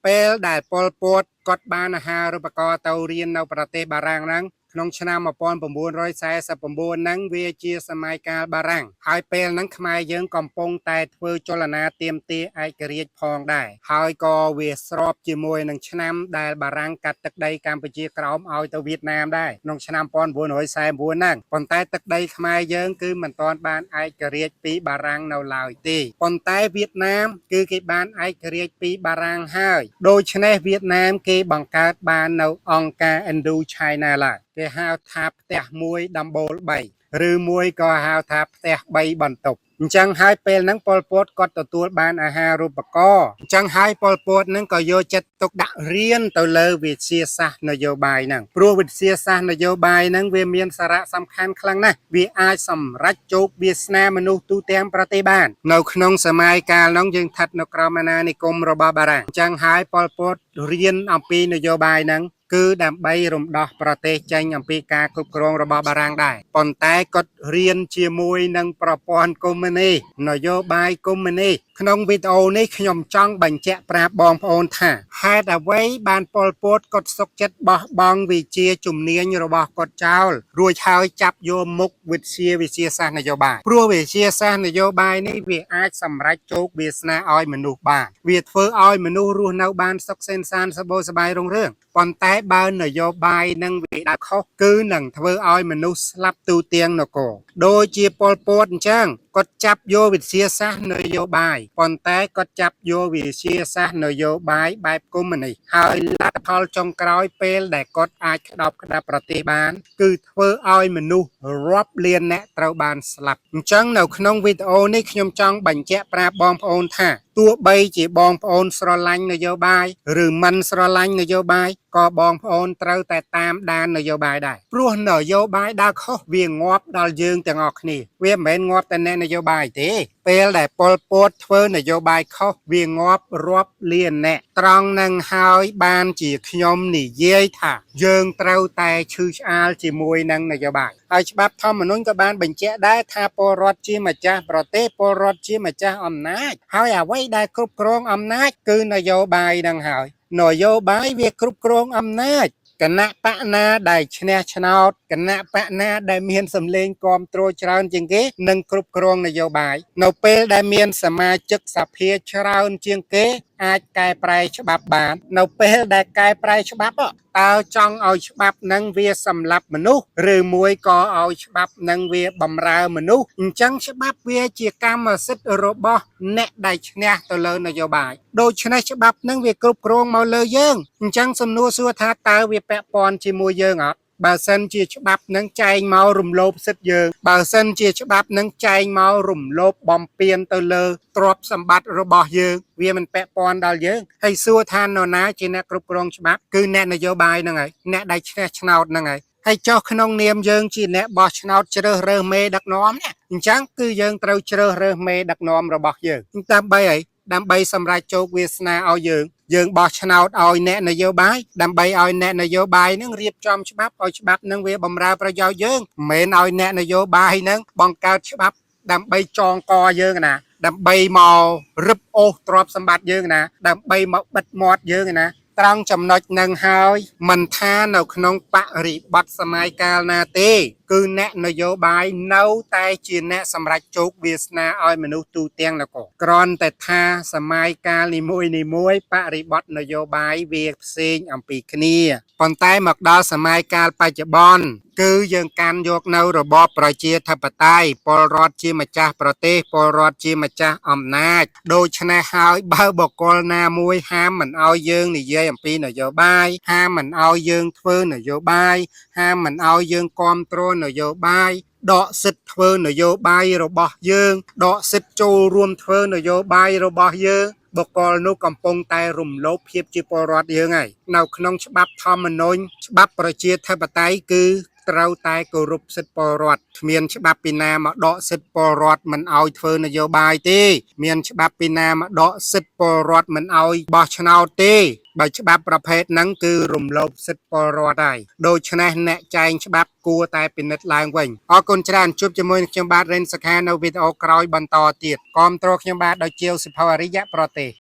ពេលដែលប៉ុលពតគាត់បានអាហារូបករណ៍ទៅរៀននៅប្រទេសបារាំងហ្នឹងក្នុងឆ្នាំ1949ហ្នឹងវាជាសម័យកាលបារាំងហើយពេលហ្នឹងខ្មែរយើងកំពុងតែធ្វើចលនាទាមទារឯករាជ្យផងដែរហើយក៏វាស្របជាមួយនឹងឆ្នាំដែលបារាំងកាត់ទឹកដីកម្ពុជាក្រោមឲ្យទៅវៀតណាមដែរក្នុងឆ្នាំ1949ហ្នឹងប៉ុន្តែទឹកដីខ្មែរយើងគឺមិនទាន់បានឯករាជ្យពីបារាំងនៅឡើយទេប៉ុន្តែវៀតណាមគឺគេបានឯករាជ្យពីបារាំងហើយដូច្នេះវៀតណាមគេបង្កើតបាននៅអង្គការ Indo China ឡើងគេហៅថាផ្ទះមួយដំបូល3ឬមួយក៏ហៅថាផ្ទះ3បន្ទប់អញ្ចឹងហើយពេលហ្នឹងប៉ុលពតគាត់ទទួលបានអាហារូបករណ៍អញ្ចឹងហើយប៉ុលពតហ្នឹងក៏យកចិត្តទុកដាក់រៀនទៅលើវិទ្យាសាស្ត្រនយោបាយហ្នឹងព្រោះវិទ្យាសាស្ត្រនយោបាយហ្នឹងវាមានសារៈសំខាន់ខ្លាំងណាស់វាអាចសម្រេចជោគវាសនាមនុស្សទូទាំងប្រទេសបាននៅក្នុងសម័យកាលហ្នឹងយើងស្ថិតនៅក្រោមអាណានិគមរបស់បារាំងអញ្ចឹងហើយប៉ុលពតរៀនអំពីនយោបាយហ្នឹងគឺដើម្បីរំដោះប្រទេសចេញអំពីការគ្រប់គ្រងរបស់បារាំងដែរប៉ុន្តែគាត់រៀនជាមួយនឹងប្រព័ន្ធកុម្មុយនីសនយោបាយកុម្មុយនីសក្នុងវីដេអូនេះខ្ញុំចង់បញ្ជាក់ប្រាប់បងប្អូនថាហេតុអ្វីបានប៉ុលពតគាត់សុកចិត្តបោះបង់វិជ្ជាជំនាញរបស់គាត់ចោលរួចហើយចាប់យកមុខវិជ្ជាវិទ្យាសាស្ត្រនយោបាយព្រោះវិទ្យាសាស្ត្រនយោបាយនេះវាអាចសម្រេចជោគវាសនាឲ្យមនុស្សបានវាធ្វើឲ្យមនុស្សរស់នៅបានសុខសេនសានសបោសบายរុងរឿងប៉ុន្តែបើនយោបាយនឹងវាដើរខុសគឺនឹងធ្វើឲ្យមនុស្សស្លាប់ទូទាំងនគរដូចជាប៉ុលពតអញ្ចឹងគាត់ចាប់យកវិទ្យាសាស្ត្រនយោបាយប៉ុន្តែគាត់ចាប់យកវិទ្យាសាស្ត្រនយោបាយបែបកុម្មុយនីសហើយលទ្ធផលចុងក្រោយពេលដែលគាត់អាចក្តោបក្តាប់ប្រទេសបាន គឺធ្វើឲ្យមនុស្សរាប់លានអ្នកត្រូវបានស្លាប់អញ្ចឹងនៅក្នុងវីដេអូនេះខ្ញុំចង់បញ្ជាក់ប្រាប់បងប្អូនថាទោះបីជាបងប្អូនស្រឡាញ់នយោបាយឬមិនស្រឡាញ់នយោបាយក៏បងប្អូនត្រូវតែតាមដាននយោបាយដែរព្រោះនយោបាយដើរខុសវាងាប់ដល់យើងទាំងអស់គ្នាវាមិនមែនងាប់តែអ្នកនយោបាយទេពេលដែលប៉ុលពតធ្វើនយោបាយខុសវាងាប់រាប់លានអ្នកត្រង់នឹងហើយបានជាខ្ញុំនិយាយថាយើងត្រូវតែឈឺឆ្អាលជាមួយនឹងនយោបាយហើយច្បាប់ធម្មនុញ្ញក៏បានបញ្ជាក់ដែរថាពលរដ្ឋជាម្ចាស់ប្រទេសពលរដ្ឋជាម្ចាស់អំណាចហើយអ្វីដែលគ្រប់គ្រងអំណាចគឺនយោបាយនឹងហើយនយោបាយវាគ្រប់គ្រងអំណាចគណៈបកណាដែលឈ្នះឆ្នោតគណៈបកណាដែលមានសម្លេងគាំទ្រច្រើនជាងគេនឹងគ្រប់គ្រងនយោបាយនៅពេលដែលមានសមាជិកសភាច្រើនជាងគេអាចកែប្រែច្បាប់បាននៅពេលដែលកែប្រែច្បាប់តើចង់ឲ្យច្បាប់នឹងវាសម្លាប់មនុស្សឬមួយក៏ឲ្យច្បាប់នឹងវាបំរើមនុស្សអញ្ចឹងច្បាប់វាជាកម្មសិទ្ធិរបស់អ្នកដែលឈ្នះទៅលើនយោបាយដូច្នេះច្បាប់នឹងវាគ្រប់គ្រងមកលើយើងអញ្ចឹងសំណួរសួរថាតើវាពាក់ព័ន្ធជាមួយយើងអត់បើសិនជាច្បាប់នឹងចែងមករំលោភសិទ្ធិយើងបើសិនជាច្បាប់នឹងចែងមករំលោភបំពានទៅលើទ្រព្យសម្បត្តិរបស់យើងវាមិនពាក់ព័ន្ធដល់យើងហើយសួរថានរណាជាអ្នកគ្រប់គ្រងច្បាប់គឺអ្នកនយោបាយហ្នឹងហើយអ្នកដែលឈ្នះឆ្នោតហ្នឹងហើយហើយចុះក្នុងនាមយើងជាអ្នកបោះឆ្នោតជ្រើសរើសមេដឹកនាំនេះអញ្ចឹងគឺយើងត្រូវជ្រើសរើសមេដឹកនាំរបស់យើងដើម្បីអីដើម្បីសម្រេចជោគវាសនាឲ្យយើងយើងបោះឆ្នោតឲ្យអ្នកនយោបាយដើម្បីឲ្យអ្នកនយោបាយនឹងរៀបចំច្បាប់ឲ្យច្បាប់នឹងវាបំរើប្រយោជន៍យើងមិនមែនឲ្យអ្នកនយោបាយនឹងបង្កើតច្បាប់ដើម្បីចងកយើងណាដើម្បីមករឹបអូសទ្រព្យសម្បត្តិយើងណាដើម្បីមកបិទមាត់យើងណាត្រង់ចំណុចនឹងហើយមិនថានៅក្នុងបរិបទសម័យកាលណាទេគឺអ្នកនយោបាយនៅតែជាអ្នកសម្រេចជោគវាសនាឲ្យមនុស្សទូទាំងនគរគ្រាន់តែថាសម័យកាលនីមួយនីមួយបរិបទនយោបាយវាផ្សេងអំពីគ្នាប៉ុន្តែមកដល់សម័យកាលបច្ចុប្បន្នគឺយើងកាន់យកនៅរបបប្រជាធិបតេយ្យពលរដ្ឋជាម្ចាស់ប្រទេសពលរដ្ឋជាម្ចាស់អំណាចដូច្នេះហើយបើបុគ្គលណាមួយហាមមិនឲ្យយើងនិយាយអំពីនយោបាយហាមមិនឲ្យយើងធ្វើនយោបាយហាមមិនឲ្យយើងគ្រប់គ្រងនយោបាយដកសិទ្ធិធ្វើនយោបាយរបស់យើងដកសិទ្ធិចូលរួមធ្វើនយោបាយរបស់យើងបុគ្គលនោះកំពុងតែរំលោភភាពជាពលរដ្ឋយើងហើយនៅក្នុងច្បាប់ធម្មនុញ្ញច្បាប់ប្រជាធិបតេយ្យគឺត្រូវតែគោរពសិទ្ធិពលរដ្ឋគ្មានច្បាប់ពីណាមកដកសិទ្ធិពលរដ្ឋមិនឲ្យធ្វើនយោបាយទេមានច្បាប់ពីណាមកដកសិទ្ធិពលរដ្ឋមិនឲ្យបោះឆ្នោតទេបើច្បាប់ប្រភេទហ្នឹងគឺរំលោភសិទ្ធិពលរដ្ឋហើយដូច្នេះអ្នកចែងច្បាប់គួរតែពិនិត្យឡើងវិញអរគុណច្រើនជួបជាមួយនឹងខ្ញុំបាទរិនសុខានៅវីដេអូក្រោយបន្តទៀតគាំទ្រខ្ញុំបាទដោយជាវសិភៅអរិយប្រទេស។